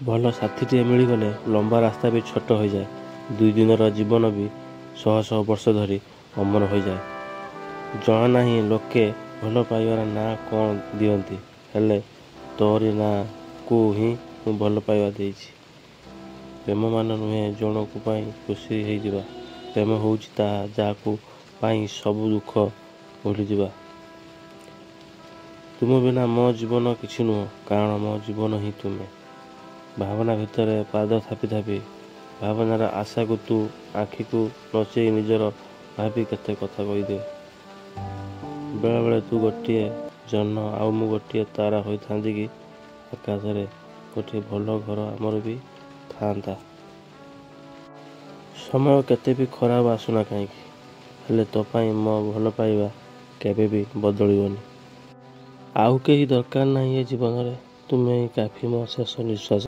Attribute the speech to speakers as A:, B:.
A: ଭଲ ସାଥିଟିଏ ମିଳିଗଲେ ଲମ୍ବା ରାସ୍ତା ବି ଛୋଟ ହୋଇଯାଏ, 2 ଦିନର ଜୀବନ ବି ଶହ ଶହ ବର୍ଷ ଧରି ଅମର ହୋଇଯାଏ। ଜଣା ନାହିଁ ଲୋକେ ଭଲ ପାଇବାର ନାଁ କ'ଣ ଦିଅନ୍ତି, ହେଲେ ତୋରି ନାଁକୁ ହିଁ ମୁଁ ଭଲ ପାଇବା ଦେଇଛି। ପ୍ରେମ ମାନେ ନୁହେଁ ଜଣକୁ ପାଇ ଖୁସି ହେଇଯିବା, ପ୍ରେମ ହେଉଛି ତାହା ଯାହାକୁ ପାଇଁ ସବୁ ଦୁଃଖ ଭୁଲିଯିବା। ତୁମ ବିନା ମୋ ଜୀବନ କିଛି ନୁହଁ, କାରଣ ମୋ ଜୀବନ ହିଁ ତୁମେ। ଭାବନା ଭିତରେ ପାଦ ଥାପି ଥାପି ଭାବନାର ଆଶାକୁ ତୁ ଆଖିକୁ ନଚେଇ ନିଜର ଭାବି କେତେ କଥା କହିଦିଏ। ବେଳେବେଳେ ତୁ ଗୋଟିଏ ଜହ୍ନ ଆଉ ମୁଁ ଗୋଟିଏ ତାରା ହୋଇଥାନ୍ତି କି ଆକାଶରେ, ଗୋଟିଏ ଭଲ ଘର ଆମର ବି ଥାଆନ୍ତା। ସମୟ କେତେ ବି ଖରାପ ଆସୁନା କାହିଁକି, ହେଲେ ତୋ ପାଇଁ ମୋ ଭଲ ପାଇବା କେବେ ବି ବଦଳିବନି। ଆଉ କେହି ଦରକାର ନାହିଁ ଏ ଜୀବନରେ, ତୁମେ ହିଁ କାଫି ମୋ ଶେଷ ନିଶ୍ୱାସ।